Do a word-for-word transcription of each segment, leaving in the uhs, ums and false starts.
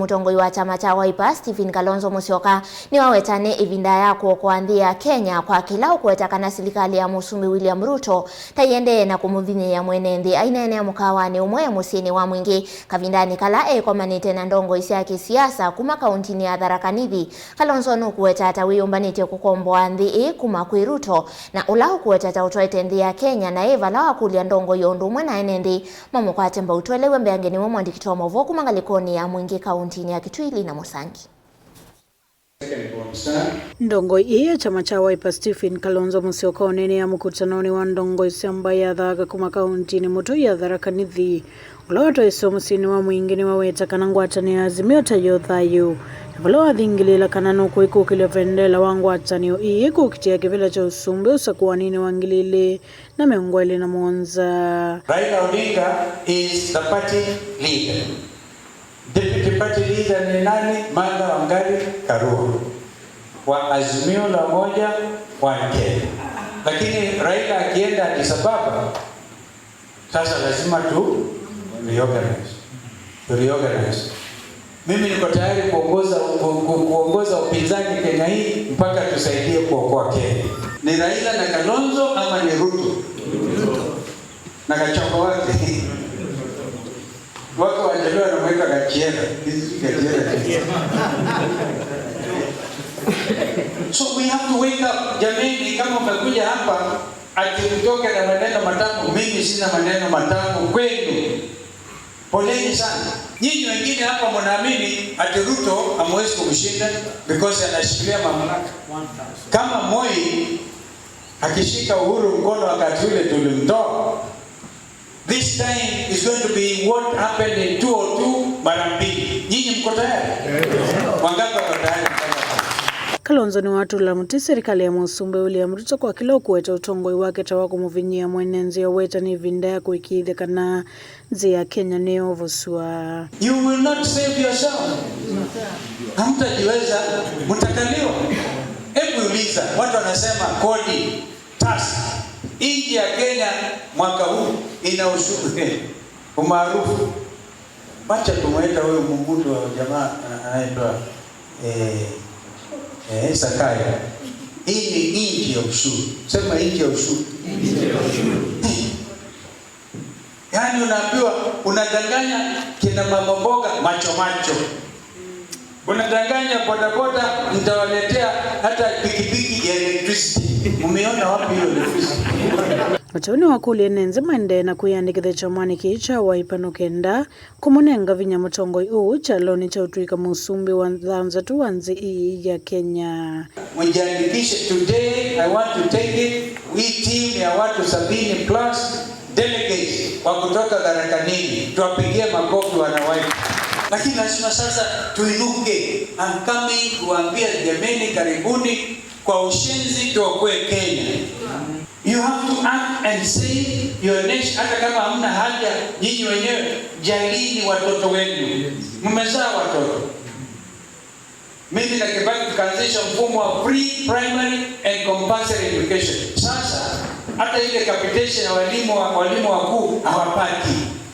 Mũtongoi wa kyama kya Wiper, Stephen Kalonzo Musyoka, nĩwaweta nĩ ĩvinda ya kũokoa nthĩ ya Kenya kwa kĩla ũkũweta kana silikalĩ ya Mũsumbĩ William Ruto ta ĩendee na kũmũvinyĩĩa mwene nthĩ. Aineenea mũkaawanĩ ũmwe mũsyĩnĩ wa Mwingĩ kavindanĩ kala ekomanĩte na ndongoi sya kĩsiasa kuma kauntinĩ ya Tharaka Nithi, Kalonzo nũkũweta ta wĩyũmbanĩtye kũkomboa nthĩ ĩĩ kuma kwĩ Ruto, na ũla ũkũweta ta ũtwaĩte nthĩ ya Kenya naĩ vala wakũlya ndongoi o ũndũ ũmwe na ene nthĩ mamũkwate mbau. Twelewe mbeange nĩwe mwandĩki wa maũvoo kuma ngalĩkonĩ ya Mwingĩ kauntinĩ ya Kitui, Lina Mũsangi. Ndongoi ĩĩ ya kyama kya Wiper, Stephen Kalonzo Musyoka, oneenea mũkũtanonĩ wa ndongoi sya mbaĩ ya Tharaka kuma kauntinĩ mũtũi ya Tharaka Nithi, ũla watwaĩswe mũsyĩnĩ wa Mwingĩ, nĩwaweta kana ngwatanĩo ya Azimio ta yo thayũ, na vala wathingĩlĩĩla kana nũkwĩkũkĩlya vendela wa ngwatanĩo ĩĩ kũkitĩa kĩvĩla kya ũsumbĩ ũsakũaninĩ wa ngili ilĩ na mĩongo ĩlĩ na mũonza. Raila Odinga is the party leader. Deputy party leader ni nani? Martha Wangari Karua wa Azimio la Umoja One Kenya. Lakini Raila akienda Addis Ababa, sasa lazima tu reorganize. Tu reorganize. Mimi niko tayari kuongoza, ku-, ku-, kuongoza upinzani Kenya hii mpaka tusaidie kuokoa Kenya. Ni Raila na Kalonzo ama ni Ruto? Na Gachagua wake. Wake wa Jaluo wanamweka Gachiera. This is Gachiera. So we have to wake up. Jameni, kama umekuja hapa ati mtoke na maneno matamu, mimi sina maneno matamu kwenu. Poleni sana. Nyinyi wengine hapa mnaamini ati Ruto hamwezi kumshinda because anashikilia mamlaka. Kama Moi akishika Uhuru mkono wakati ule tulimtoa, this time is going to be what happened in two oh two mara mbili. Nyinyi mko tayari? Wangapi wako tayari? Kalonzo nĩwatũla mũtĩ serikali ya Mũsumbĩ William Ruto kwa kĩla ũkũweta ũtongoi wake ta wa kũmũvinyĩĩa mwene nthĩ, aweta nĩ ĩvinda ya kũĩkĩĩthya kana nthĩ ya Kenya nĩyovosw'a. You will not save yourself. Hamtajiweza, mtakaliwa. Hebu uliza, watu wanasema kodi, tax. Nchi ya Kenya mwaka huu ina ushuru, eh, umaarufu. Wacha tumweta huyu mtu wa jamaa ana-, anaitwa, eh, eh, Zakayo. Hii ni nchi ya ushuru. Sema nchi ya ushuru. Yaani unaambiwa unadanganya kina mama mboga macho macho. Unadanganya bodaboda, mtawaletea hata pikipiki ya electricity. Mumeona wapi hiyo electricity? Ũteu nĩwakũlya ene nthĩ maendee na kwĩyandĩkĩthya kyamanĩ kĩĩ kya Wiper nũkenda kũmũnenga vinya mũtongoi ũũ kyalonĩ kya ũtw'ĩka mũsumbĩ wa thanthatũ wa nthĩ ĩĩ ya Kenya. Mjiandikishe today, I want to take it. Hii team ya watu sabini plus delegates wa kutoka Tharaka Nithi. Tuwapigie makofi wana Wiper. Lakini lazima sasa tuinuke. I'm coming kuambia jameni, karibuni kwa ushenzi tuokoe Kenya. You have to act and save your nation. Hata kama hamna haja nyinyi wenyewe, jalini watoto wenu. Mmezaa watoto. Mimi na Kibaki tukaanzisha mfumo wa free primary and compulsory education. Sasa hata ile capitation ya walimu wa, walimu wakuu hawapati.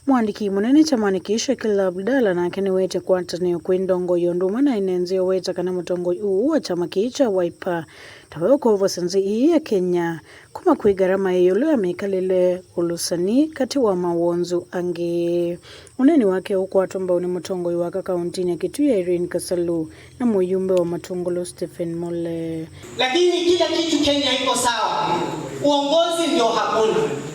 Mwandĩki mũnene kyamanĩ kĩĩ Shakil Abdalla nake nĩwete kwatanĩo kwĩ ndongoi o ũndũ ũmwe na ene nthĩ, oweta kana mũtongoi ũũ wa kyama kĩĩ kya Wiper tawe ũkovosya nthĩ ĩĩ ya Kenya kuma kwĩ ngarama ĩ ĩũlũ ya mĩkalĩle, ũlũsani katĩ wa mawonzu angĩ. Ũneeni wake ũkwatwa mbau nĩ mũtongoi wa aka kauntinĩ ya Kitui Irene Kasalu na mũyumbe wa Matungulu Stephen Mule. Lakini kila kitu Kenya iko sawa, uongozi ndio hakuna.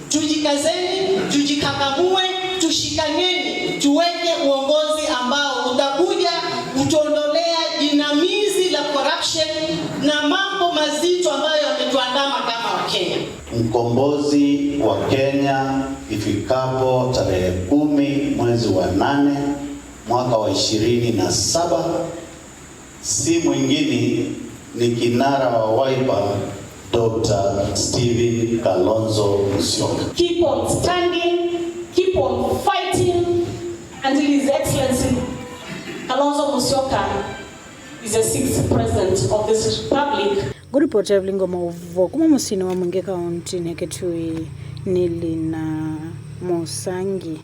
Tujikazeni, tujikakamue, tushikaneni, tuweke uongozi ambao utakuja kutuondolea jinamizi la corruption na mambo mazito ambayo yametuandama kama Wakenya. Mkombozi wa Kenya ifikapo tarehe kumi mwezi wa nane mwaka wa ishirini na saba, si mwingine ni kinara wa Wiper, Doctor Stephen Kalonzo Musyoka. Keep on standing, keep on fighting until His Excellency Kalonzo Musyoka is the sixth president of this republic. Ngũripoti ya vilingo maũvoo kuma mũsyĩnĩ wa Mwingĩ kauntinĩ ya Kitui nĩ Lina Mũsangi.